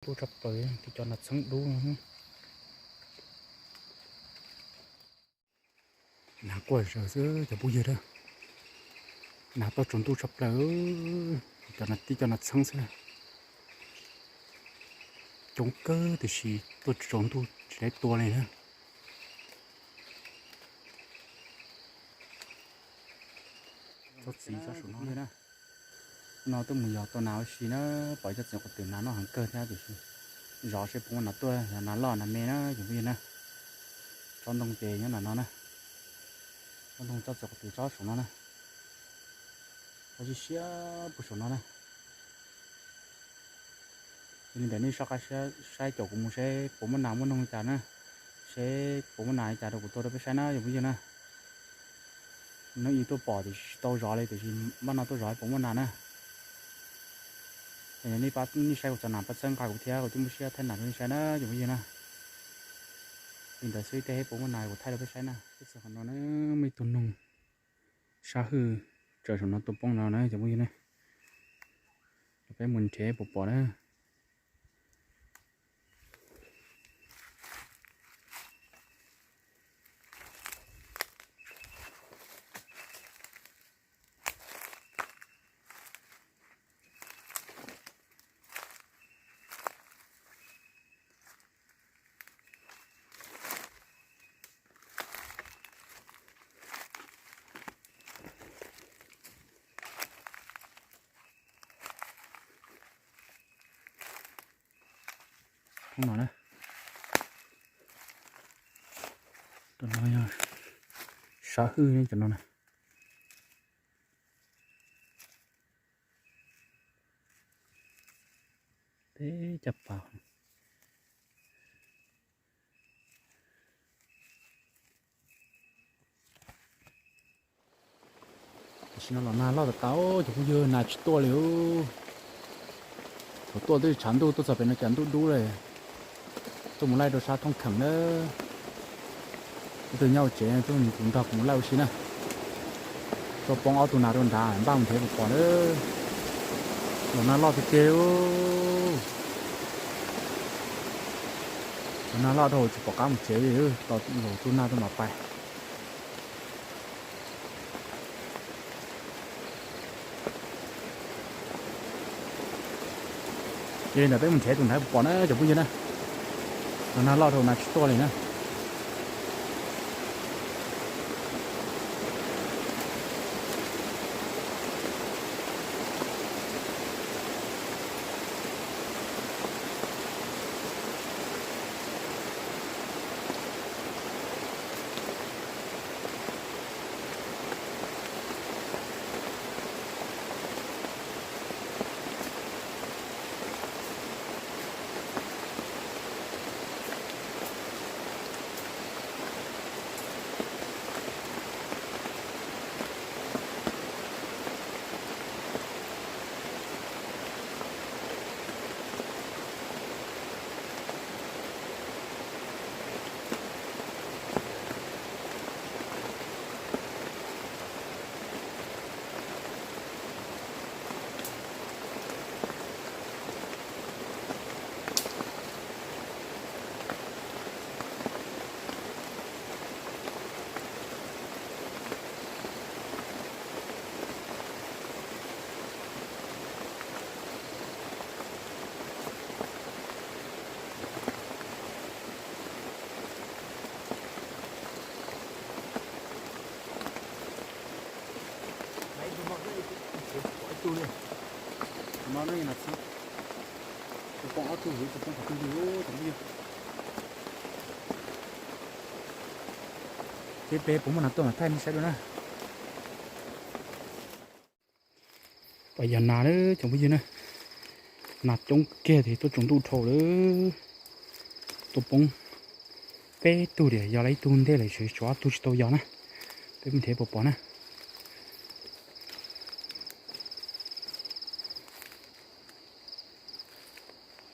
Dub tshaj plaws, tib cov nas txheeb dub no. Nas quaj zawg xwb cov phooj ywg a. Nas tuaj tsaus ntuj tshaj plaws, cov nas tib cov nas txheeb xwb na. Coob kawg tiam sis tuaj tsaus ntuj tsis tau tua li na. Tsob txiv tsob saum no na. No twb mus yos tau nas ua si na, pom ib tsob txiv quav twm nas noj heev kawg thiab tiam sis zov seb puas muaj nas tuaj, yog nas loj nas me na cov phooj ywg na. Tsob ntoo ces nyob nram no na. Tsob ntoo tsob txiv quav twm tsob saum no na. Tsob siab siab puag saum no na. Yog li ntawd nej soj qab saib caum kuv mus seb puas muaj nas muaj noog li cas na, seb puas muaj nas li cas rau kuv tua rau peb saib na cov phooj ywg na. Hnub ib tuaj pom tiam sis tsis tau zov li tiam sis npaj no tuaj zov puas muaj nas na. Nej pab, nej saib kuv txog nas pab txhawb nqa kuv thiab kuv thiaj muaj siab thaij nas rau nej saib na cov phooj ywg na. Li ntawd xwb tej puas muaj nas kuv thaij rau peb saib na. Peb txog qhov no na, muaj ib tug noog sab hwj tsaws saum no tua poob no na cov phooj ywg na. Peb mus nrhiav puas pom na. Thoob no na. Tus no yog sab hwj cov no na. Teb caj pas. Tam sim no los nag loj tas tas cov phooj ywg, nas tsis tuaj li. Thaum tuaj twb tshav ntuj, tuaj txog pem no cas ntuj dub li. Tuaj mus laij rau sab thoob kheem na. Ib tug nyob hauv tsev, tus nrog kuv mus laij ua si na. Tuaj poob ob tug nas rau nrad, npaj mus nrhiav puas pom na. Los nag loj tiag tiag. Los nag loj dhau tsis pom qab mus tsev li, tos zaum tu nag tuaj mam pais. Yog li ntawd peb mus nrhiav tus ntawd puas pom na cov phooj ywg na. Los nag loj dhau nas tsis tuaj li na. Peb, peb puas muaj nas tuaj mas thaij nej saib dua na. Pom yog nas lawm cov phooj ywg na. Nas coob kiag tiag, tuaj tsaus ntuj dhau lawm. Tuaj poob peb tug tiag, yog lawm ib tug ntej lawm, tshuav ob tug tsis tau yos na. Peb mus nrhiav puas pom na.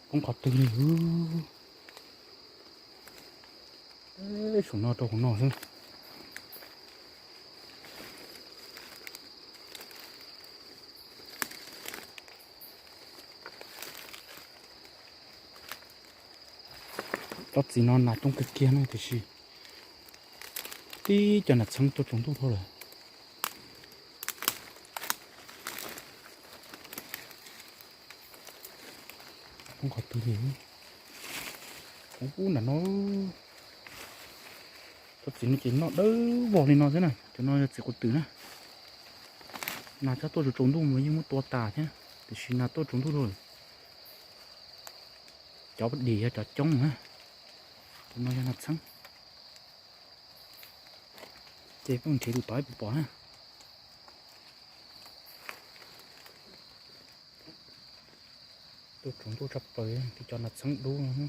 Poob qhov twg li? Saum no rau hauv no xwb. Tsob txiv no nas coob kawg kiag na tiam sis tib cov nas txheeb tuaj tsaus ntuj dhau lawm. Poob qhov twg li? Ub, nram no. Tsob txiv no ces noj dawb vog li no xwb na. Cov no yog txiv quav twm na. Nas txheeb tuaj tsaus ntuj mas yeej muab tua tas thiab, tiam sis nas tuaj tsaus ntuj dhau lawm. Cov dim yog cov coob na. Cov no yog nas txheeb. Ces pheej nrhiav tus tod ib puas pom na. Tuaj tsaus ntuj tshaj plaws li cov nas txheeb dub no.